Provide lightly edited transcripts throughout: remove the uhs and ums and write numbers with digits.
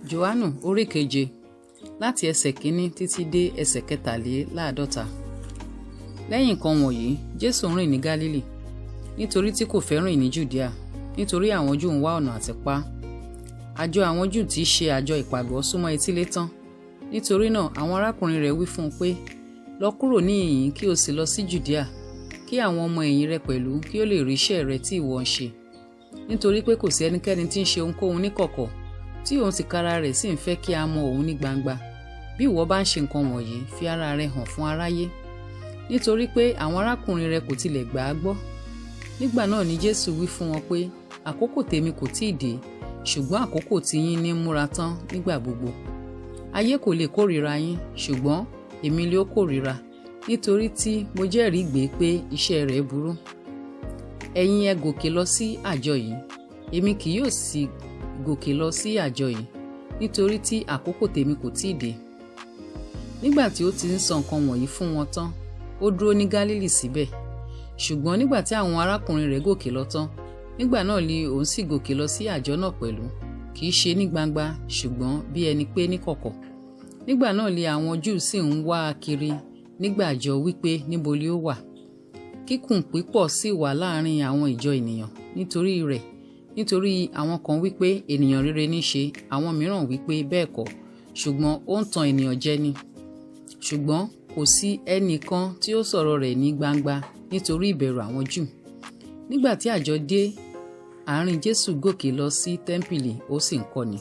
Jòhánù orí keje, láti ẹsẹ̀ kínní títí dé ẹsẹ̀ 53. Lẹ́yìn nǹkan wọ̀nyí, Jésù ń rìn ní Gálílì, nítorí tí kò fẹ́ rìn ní Jùdíà, nítorí àwọn Júù ń wá ọ̀nà àti pa á. Àjọ àwọn Júù tí í ṣe àjọ ìpàgọ́ súnmọ́ etílé tán. Nítorí náà àwọn arákùnrin rẹ̀ wí fún un pé, "Lọ kúrò níhìn-ín kí o sì lọ sí Jùdíà, kí àwọn ọmọ ẹ̀yìn rẹ pẹ̀lú kí ó lè rí iṣẹ́ rẹ tí ìwọ ń ṣe. Nítorí pé kò sí ẹnikẹ́ni tí ń ṣe ohunkóhun níkọ̀kọ̀, tí òun tìkára rẹ̀ sì ń fẹ́ kí a mọ òun ní gbangba. Bí ìwọ bá ń ṣe nǹkan wọ̀nyí, fi ara rẹ hàn fún aráyé." Nítorí pé àwọn arákùnrin rẹ̀ kò tilẹ̀ gbà á gbọ́. Nígbà náà ni Jésù wí fún wọn pé, "Àkókò tèmi kò tíì dé, ṣùgbọ́n àkókò tiyín ní múra tán nígbà gbogbo. Ayé kò lè kórìíra yín, ṣùgbọ́n èmi lé ó kórìíra, nítorí tí mo jẹ́rìí gbé pé iṣẹ́ rẹ̀ burú. Ẹ̀yin ẹ gòkè lọ sí àjọ yìí, èmi kì yóò sì gòkè lọ sí àjọ yìí, nítorí tí àkókò tèmi kò tíì dé." Nígbà tí ó ti ń sọ nǹkan wọ̀nyí fún wọn tán, ó dúró ní Gálílì síbẹ̀. Ṣùgbọ́n nígbà tí àwọn arákùnrin rẹ̀ gòkè lọ tán, nígbà náà ni òun sì gòkè lọ sí àjọ náà pẹ̀lú, kì í ṣe ní gbangba, ṣùgbọ́n bí ẹni pé níkọ̀kọ̀. Nígbà náà ni àwọn Júù sì ń wá a kiri nígbà àjọ wípé níbo li ó wà. Kíkùn pípọ̀ sì wà láàrin àwọn ìjọ ènìyàn nítorí rẹ̀, nítorí àwọn kan wípé ènìyàn rere ní ṣe, àwọn mìíràn wípé bẹ́ẹ̀ kọ́, ṣùgbọ́n ó ń tan ènìyàn jẹ ni. Ṣùgbọ́n kò sí ẹnìkan tí ó sọ̀rọ̀ rẹ̀ ní gbangba nítorí ìbẹ̀rù àwọn Júù. Nígbà tí àjọ dé àárín, Jésù gòkè lọ sí tẹ́ḿpìlì, ó sì ń kọ́ni.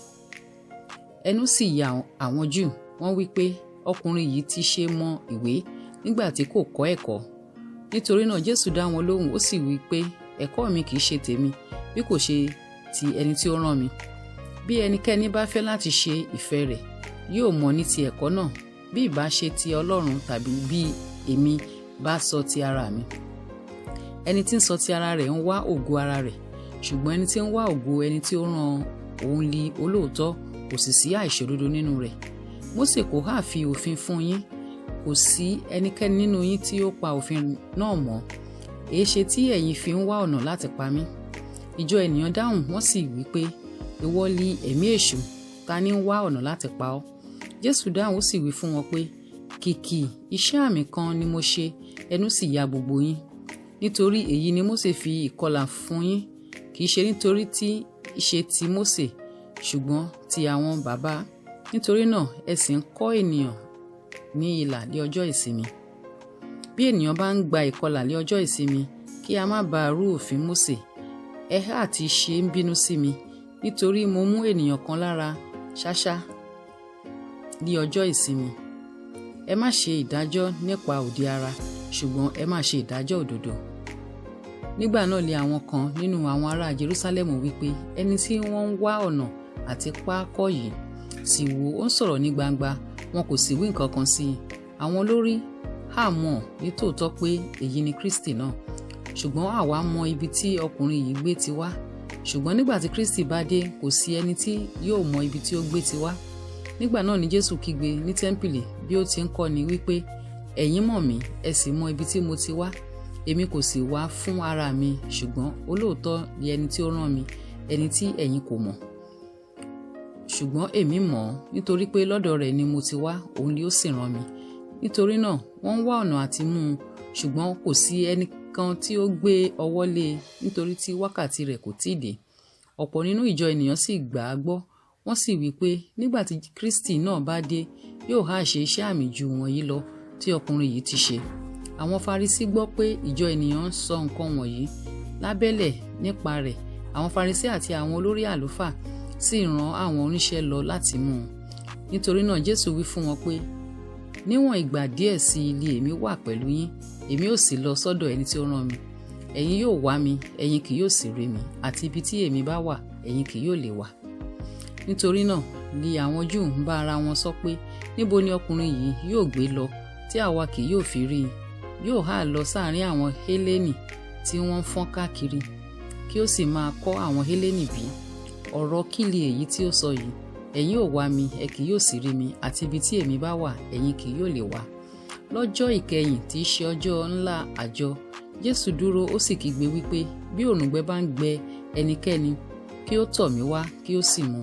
Ẹnu sì ya àwọn Júù, wọ́n wí pé, "Ọkùnrin yìí ti ṣe mọ ìwé nígbà tí kò kọ́ ẹ̀kọ́?" Nítorí náà Jésù dá wọn lóhùn, ó sì wí pé, "Ẹ̀kọ́ mi kì í ṣe tèmi, bí kò ṣe ti ẹni tí ó rán mi. Bí ẹnikẹ́ni bá fẹ́ láti ṣe ìfẹ́ rẹ̀, yóò mọ̀ ní ti ẹ̀kọ́ náà, bí ìbá ṣe ti Ọlọ́run tàbí bí èmi bá sọ ti ara mi. Ẹni tí ń sọ ti ara rẹ̀ ń wá ògo ara rẹ̀, ṣùgbọ́n ẹni tí ń wá ògo ẹni tí ó rán òun li olóòótọ́, kò sì sí àìṣòdodo nínú rẹ̀. Mósè kò há fi òfin fún yín? Kò sí ẹnikẹ́ni nínú yín tí ó pa òfin náà mọ́. Èéṣe tí ẹ̀yin fi ń wá ọ̀nà láti pa mí?" Ìjọ ènìyàn dáhùn, wọ́n sì wí pé, "Ìwọ li ẹ̀mí èṣù, ta ní ń wá ọ̀nà láti pa ọ́?" Jésù dáhùn, ó sì wí fún wọn pé, "Kìkì iṣẹ́ àmì kan ni mo ṣe, ẹnu sì ya gbogbo yín. Nítorí èyí ni Mósè fi ìkọlà fún yín, kì í ṣe nítorí tí í ṣe ti Mósè, ṣùgbọ́n ti àwọn baba. Nítorí náà ẹ sì ń kọ́ ènìyàn ní ilà ní ọjọ́ ìsinmi. Bí ènìyàn bá ń gba ìkọlà ní ọjọ́ ìsinmi, kí a má bàa rú òfin Mósè, ẹ háà ti ṣe ń bínú sí mi, nítorí mo mú ènìyàn kan lára ṣáṣá ní ọjọ́ ìsinmi? Ẹ má ṣe ìdájọ́ nípa òde ara, ṣùgbọ́n ẹ má ṣe ìdájọ́ òdodo." Nígbà náà lé àwọn kan nínú àwọn ará Jerúsálẹ́mù wípé, "Ẹni tí wọ́n ń wá ọ̀nà àti pa kọ́ yìí? Sì wò, ó ń sọ̀rọ̀ ní gbangba, wọn kò sì wí nǹkan kan sí i. Àwọn olórí hà mọ̀ nítòótọ́ pé èyí ni Kristi náà. Ṣùgbọ́n àwa mọ ibi tí ọkùnrin yìí gbé ti wá. Ṣùgbọ́n nígbà tí Kristi bá dé, kò sí ẹni tí yóò mọ ibi tí ó gbé ti wá." Nígbà náà ni Jésù kígbe ní tẹ́ḿpìlì bí ó ti ń kọ́ni wípé, "Ẹ̀yin mọ̀ mí, ẹ sì mọ ibi tí mo ti wá. Èmi kò sì wá fún ara mi, ṣùgbọ́n olóòótọ́ ni ẹni tí ó rán mi, ẹni tí ẹ̀yin kò mọ̀. Ṣùgbọ́n èmi mọ̀ ọ́n, nítorí pé lọ́dọ̀ rẹ̀ ni mo ti wá, òun ni ó sì rán mi." Nítorí náà wọ́n ń wá ọ̀nà àti mú un, ṣùgbọ́n kò sí ẹnìkan tí ó gbé ọwọ́ lé e, nítorí tí wákàtí rẹ̀ kò tíì dé. Ọ̀pọ̀ nínú ìjọ ènìyàn sì gbà á gbọ́, wọ́n sì wí pé, "Nígbà tí Kristi náà bá dé, yóò há ṣe iṣẹ́ àmì ju wọ̀nyí lọ tí ọkùnrin yìí ti ṣe?" Àwọn Farisí gbọ́ pé ìjọ ènìyàn ń sọ nǹkan wọ̀nyí lábẹ́lẹ̀ nípa rẹ̀. Àwọn Farisí àti àwọn olórí àlùfáà sì rán àwọn oníṣẹ́ lọ láti mú un. Nítorí náà Jésù wí fún wọn pé, "Níwọ̀n ìgbà díẹ̀ sí i li èmi wà pẹ̀lú yín, èmi ó sì lọ sọ́dọ̀ ẹni tí ó rán mi. Ẹ̀yin yóò wá mi, ẹ̀yin kì yóò sì rí mi, àti ibi tí èmi bá wà, ẹ̀yin kì yóò lè wà." Nítorí náà li àwọn Júù ń bá ara wọn sọ pé, "Níbo ni ọkùnrin yìí yóò gbé lọ tí àwa kì yóò fi rí i? Yóò há lọ sáàrin àwọn Hélénì tí wọ́n ń fọ́n káàkiri, kí ó sì máa kọ́ àwọn Hélénì bí? Ọ̀rọ̀ kí li èyí tí ó sọ yìí: 'Ẹ̀yin ó wá mi, ẹ kì yóò sì rí mi, àti ibi tí èmi bá wà, ẹ̀yin kì yóò lè wá'?" Lọ́jọ́ ìkẹyìn tí í ṣe ọjọ́ ńlá àjọ, Jésù dúró, ó sì kígbe wípé, "Bí òǹgbẹ bá ń gbẹ ẹnikẹ́ni, kí ó tọ̀ mí wá, kí ó sì mu.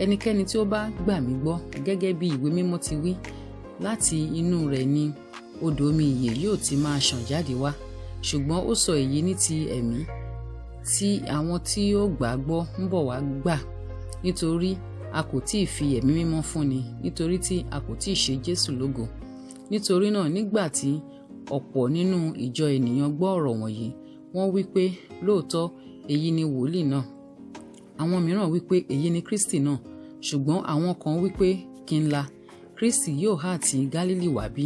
Ẹnikẹ́ni tí ó bá gbà mí gbọ́, gẹ́gẹ́ bí ìwé mímọ́ ti wí, láti inú rẹ̀ ni odò omi ìyè yóò ti máa ṣàn jáde wá. Ṣùgbọ́n ó sọ èyí ní ti ẹ̀mí tí àwọn tí ó gbà á gbọ́ ń bọ̀ wá gbà, nítorí a kò tí ì fi ẹ̀mí mímọ́ fúnni, nítorí tí a kò tí ì ṣe Jésù lógo. Nítorí náà, nígbà tí ọ̀pọ̀ nínú ìjọ ènìyàn gbọ́ ọ̀rọ̀ wọ̀nyí, wọ́n wí pé, lóòótọ́ èyí ni wòlíì náà. Àwọn mìíràn wí pé, èyí ni Kristi náà. Ṣùgbọ́n àwọn kan wí pé, kí n la Kristi yóò hà ti Gálílì wá bí?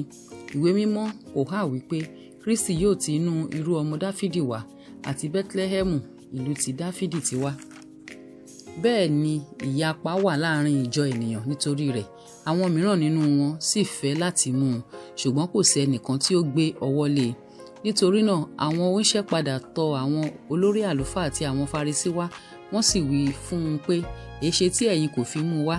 Ìwé mímọ́ kò hà wí pé Kristi yóò ti inú irú ọmọ Dáfídì wá, àti Bẹ́tílẹ́hẹ́mù, ìlú tí Dáfídì ti wá. Bẹ́ẹ̀ ni ìyapa wà láàrin ìjọ ènìyàn nítorí rẹ̀. Àwọn mìíràn nínú wọn sì fẹ́ láti mú un, ṣùgbọ́n kò sí ẹnìkan tí ó gbé ọwọ́ lé e. Nítorí náà àwọn oníṣẹ́ padà tọ àwọn olórí àlùfáà àti àwọn Farisí wá, wọ́n sì wí fún un pé, èéṣe tí ẹ̀yin kò fi mú un wá?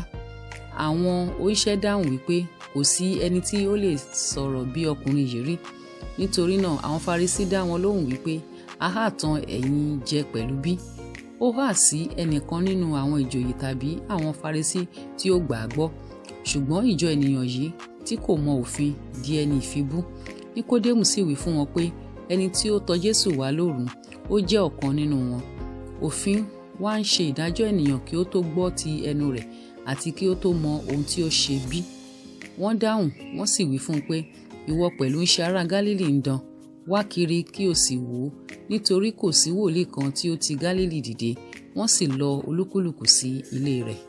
Àwọn oníṣẹ́ dáhùn wípé, kò sí ẹni tí ó lè sọ̀rọ̀ bí ọkùnrin yìí rí. Nítorí náà àwọn Farisí dá wọn lóhùn wípé, a hà tan ẹ̀yin jẹ pẹ̀lú bí? Ó hà sí ẹnìkan nínú àwọn ìjòyè tàbí àwọn Farisí tí ó gbà á gbọ́. Ṣùgbọ́n ìjọ ènìyàn yìí tí kò mọ òfin di ẹni ìfibú. Níkódémù sì wí fún wọn pé, ẹni tí ó tọ̀ Jésù wá lóru, ó jẹ́ ọ̀kan nínú wọn. Òfin wa ń ṣe ìdájọ́ ènìyàn kí ó tó gbọ́ ti ẹnu rẹ̀ àti kí ó tó mọ ohun tí ó ṣe bí? Wọ́n dáhùn, wọ́n sì wí fún un pé, ìwọ pẹ̀lú ń ṣe ará Gálílì ń dán, wá kiri kí o sì wò ó, nítorí kò sí wòlíì kan tí ó ti Gálílì dìde. Wọ́n sì lọ olúkúlùkù sí ilé rẹ̀.